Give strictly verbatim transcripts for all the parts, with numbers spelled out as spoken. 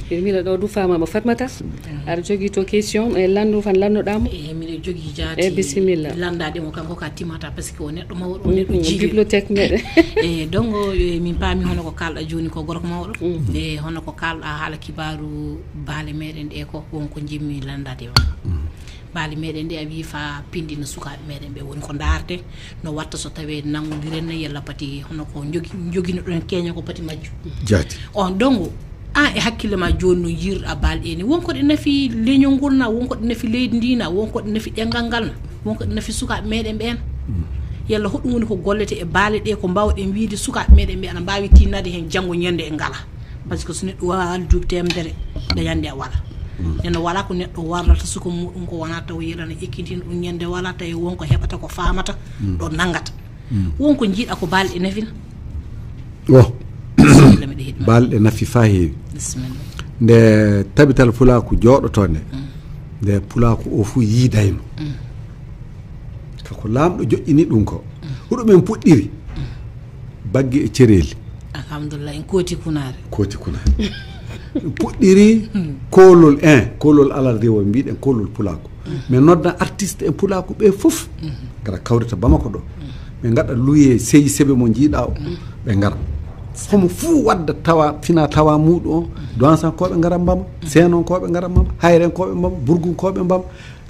Mila ɗo du fama ma Fatmata. Aɗa jogii to question e lanndo fan lannoɗaamo? E miɗo jogii jaati. E bisimilla. Lanndaade mo kanko ka timata, parce que o neɗɗo mawɗo, o neɗɗo jiiɗo. Bibliothèque meɗen. E dongo, e min paami hono ko kalɗa jooni ko gorko mawɗo. E hono ko kalɗa haala kibaaru baale meɗen ɗe ko won ko jimmi lanndaade ma. Baali meɗen ɗi a wii fa pindina sukaaɓe meɗen ɓe woni ko ndaarte no watta so tawee nanngondiren ne yalla pati hono ko jogi joginoɗon keña ko pati majju. Jaati. On dongo, an e hakkille ma jooni no yiirɗa baali ɗe ni, wonko ɗe nafi leñol ngol na, wonko ɗe nafi leydi ndi na, wonko ɗe nafi ɗengal ngal na, wonko ɗe nafi sukaaɓe meɗen ɓen? Yalla hoɗum woni ko gollete e baali ɗe ko mbawɗen wiide sukaaɓe meɗen ɓe ana mbaawi tinnade heen janngo ñande e ngala? Parce que so neɗɗo wawa duuɓi temedere, dañande a wala. Neno wala ko neɗɗo warlata suka muɗum ko wona taw yeɗana ekkitin ɗum ñande wala tawi wonko heɓata ko famata ɗo nanngata. Wonko jiiɗa ko balɗe nafina? O. Bisimilla, miɗo heɗima. Balɗe nafi fa heewi. Bisimilla. Nde tabital pulaaku jooɗoto nde, nde pulaaku o fuu yiidayno. Kako laamɗo joƴƴini ɗum ko huɗo men puɗɗiri bagge e cereeli. Alhamdulillah, en kooti kunaare. Kooti kunaare. Puɗɗiri koolol, en koolol alarde o mbiɗen koolol pulaaku. Min nodda artiste en pulaaku ɓe fof. Ngara kawrita Bamako ɗo. Ɓe ngaɗa luye seyi sebe mo jiiɗa o. Ɓe ngara. Homo fuu wadda tawa fina tawa muɗum o. Duwansankooɓe ngara mbama. Seenonkoɓe ngara mbama. Hayrenkooɓe mbama. Burgunkooɓe mbama.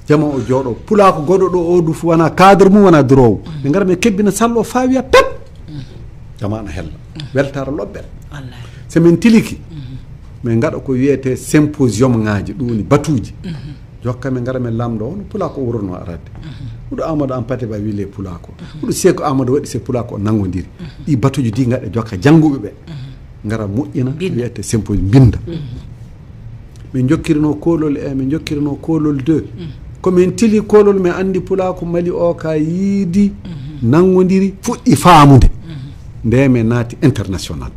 Jama o jooɗo pulaaku goɗɗo ɗo o du fu wona cadre mum wona duroowo. Ɓe ngara ɓe kebbina sallo faa wiya pep. Jama ana hella. Weltara lobbere. Wallahi. So min tiliki, min ngaɗa ko wiyete symposium ngaji, ɗum woni batuji. Jokka min ngara min lamdo hono pulaaku o wurno arade. Huɗo Amadou Ampate Ba wile pulaaku. Huɗo Seeku Amadou waɗi se pulaaku o nangodiri. Ɗi batuji di ngaɗa jokka jannguɓe ɓe. Ngara moƴƴina wiyete symposium binda. Min jokkirino koolol e min jokkirino koolol deux. Ko min tili koolol, min anndi pulaaku Mali o ka yiidi, nanngodiri, fuɗɗi faamude. Nde min naati international.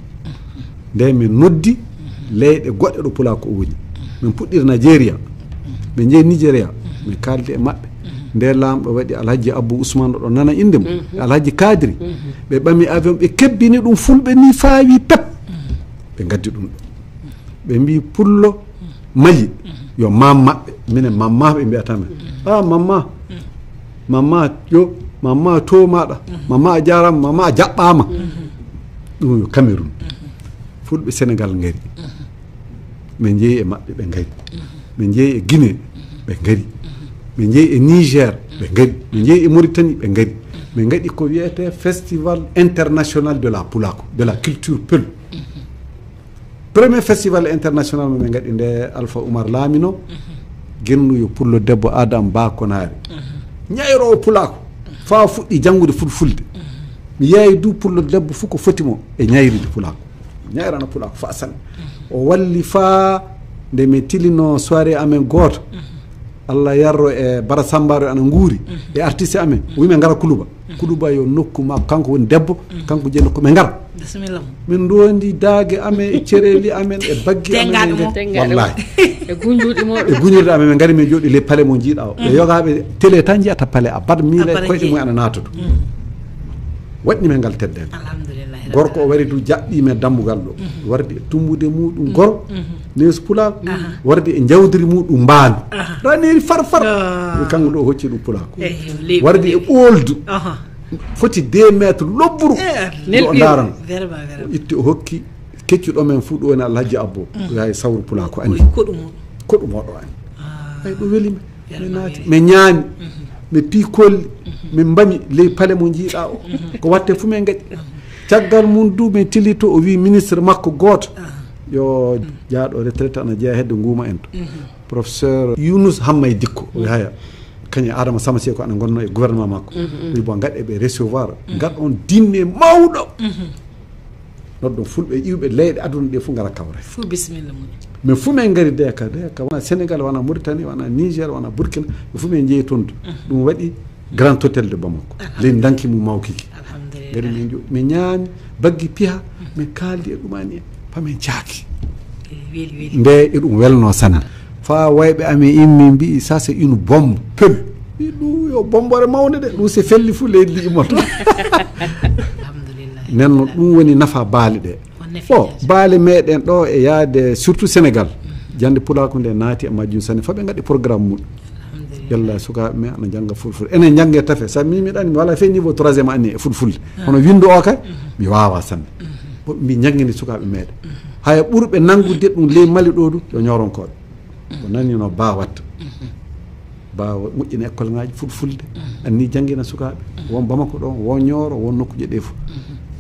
Nde min noddi leyɗe goɗɗe ɗo pulaaku o woni. Min puɗɗiri Nigeria. Min njehi Nigeria. Min kaaldi e maɓɓe. Nde laamɗo waɗi Alhaji Abbu Usman ɗo nana innde mum. E Alhaji Kadiri. Ɓe ɓami avion, ɓe kebbini ɗum fulɓe ni faawi pep. Ɓe ngaddi ɗum ɗo. Ɓe mbi pullo Mali yo mam maɓɓe, minen mamma ɓe mbiyata men. A mamma, mamma yo, mamma to maɗa, mamma a jarama, mamma a jaɓɓama. Ɗum yo Cameroun. Fulɓe Sénégal ngari. Min jeeyi e maɓɓe, ɓe ngari. Min jeeyi e Guinée, ɓe ngari. Min jeeyi e Niger, ɓe ngari. Min jeeyi e Mauritanie, ɓe ngari. Min ngaɗi ko wiyete Festival International de la Pulako, de la Culture Peul. Premier festival international mo min ngaɗi nde Alpha Oumar laamino, gennu yo pullo debbo Adam Ba Konari. Ñayrowo pulako, fa fuɗɗi janngude fulfulde. Mi yeeyi du pullo debbo fof ko foti mo e ñayri ndi pulako. Ñayrana pulako fa sanne. O walli fa nde mi tilino soirée amen gooto. Allah yarro e Bara Sambaro ana nguuri e artiste amen. O wi men ngara Kuluba. Kuluba yo nokku makko, kanko woni debbo, kanko jeyi nokku, ɓe ngara. Bisimilla. Min ndondi daage amen e cereeli amen e baggi amen. Tengaɗo mo. Wallahi. E gunjurɗi mo. E gunjurɗi amen, min ngari min jooɗi le palais mo jiiɗa o. Ɓe yogaaɓe télé tan jiyata palais, a bat miile koyɗe mum ana naata ɗum. Waɗni men ngal teddere. Alhamdulillah. Gorko o wari du jaɓɓi men dambugal ɗo. Wardi e tumbude muɗum goro. News pulaaku. Wardi e njawdiri muɗum mbaami. Raneri far far. Kanko ɗo hocci ɗum pulaaku. Wardi e ɓooldu. Foti deux mètres lobburu. Yo o ndaran. Itti o hokki keccuɗo men fuu ɗo woni Alhaji Abbo. Yahay sawru pulaaku ani. Koɗu moɗo ani. Ay ɗum weli men. Min naati, min ñaami, min pii kolli, min mbami ley pale mo njiiɗa o. Ko watte fu min ngaɗi. Caggal mum du min tilito o wi ministre makko gooto. Yo jaaɗo retraite ana jeeya hedde nguuma en to. Professeur Younous Hammay Dikko, o Yahaya. Kañum e Adama Seko ana ngonno e gouvernement makko. Wi bo ngaɗe ɓe recevoir. Ngaɗon dinne mawɗo. Noddon fulɓe iwɓe leyɗe aduna ɗe fu ngara kawra. Fu bisimilla mum. Mais fu men ngari de ka, de ka wana Sénégal, wana Mauritanie, wana Niger, wana Burkina, ɓe fu men jeeyi toon. Ɗum waɗi Grand Hôtel de Bamako. Ley danki mum mawkiki. Alhamdulillah. Ngari min jo-, min ñaami, baggi piha, min kaaldi e ɗumani en, fa min caaki. Eh, weli, weli. Nde e ɗum welno sanne. Fa wayɓe amen immi mbi'i, ça c'est une bombe, peul. Mbi ɗum yo bombore mawnde de, ɗum se felli fu leydi ndi immoto. Alhamdulillah. Nenno ɗum woni nafa baali ɗe. O, baali meɗen ɗo e yaade, surtout Sénégal. Jannde pulaaku nde naati e majjum sanne, faa ɓe ngaɗi programme mum. Yalla sukaaɓe men ana njannga fulfulde. Enen njannge tafe. Sabi min miɗa anndi mi wala fee niveau troisième année e fulfulde. Hono winndu o kay, mi waawa sanne. Bon, mi njannginii sukaaɓe meɗen. Haya ɓurɓe nanngude ɗum ley Mali ɗo du, yo ñooronkooɓe. Ko nanino Ba watta. Ba moƴƴina école ngaji fulfulde. Anni janngina sukaaɓe. Won Bamako ɗon, won Ñooro, won nokkuuje ɗe fof.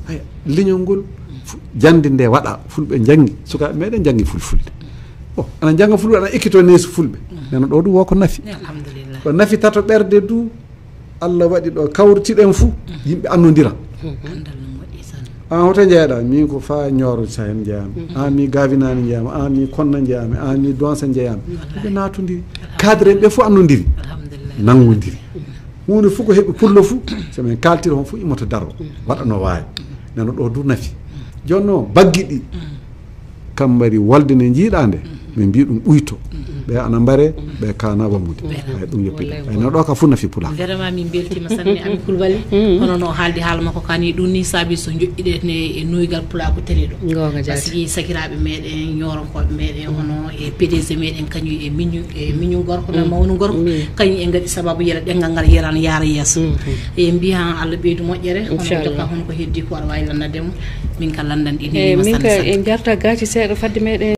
Haya, leñol ngol, fu-, jannde nde waɗa, fulɓe njanngi, sukaaɓe meɗen njanngi fulfulde. Bon, ana njannga fulɓe, ana ekkito neesu fulɓe. Neno ɗo du wo ko nafi. Alhamdulillah. Ko nafi tato ɓerde du, Allah waɗi ɗo kawritiɗen fuu, yimɓe annondira. Anndal no moƴƴi tan. An hoto njeyɗa, min ko faa Ñooro Sahen njeyami. An mi Gabinaani njeyami, an mi Konna njeyami, an mi Donsa njeyami. Wallahi. Ɓe naatondiri. Cadre ɓe fof annondiri. Alhamdulillah. Nanngondiri. Huunde fof ko heɓi pullo fof, so min kaaltiri hon fof immoto daro. Waɗa no waawi. Neno ɗo du nafi. Jooni noon, baggi ɗi. Kam mbaɗi wolde nde njiiɗaa nde, min mbiya ɗum ɓuyto. Ɓe ana mbare, ɓe kaana wammude. Ay, ɗum yoppi ɗum. Ay, no ɗo ka fof nafi pulaar. Vraiment, min mbeltiima sanne, Ami Coulibaly. Hono no haaldi haala makko kan ni, ɗum ni saabi so njoƴƴiɗen e, e nuygal pulaaku teliɗo. Goonga jaati. Parce que sakiraaɓe meɗen, ñooronkooɓe meɗen, hono e P D G meɗen, kañum e miñu, e miñu gorko, na mawnu gorko, kañum en ngaɗi sababu yere ɗemngal ngal yeran yaara yeeso. E mbiya Allah ɓeydu moƴƴere, hono Inchallah. Jokka hono ko heddi ko aɗa waawi lanndande mo. Min ka lanndan ɗi Eyi, neema min sanne ka sanne. En jarta gaaci seeɗa fadde meɗen.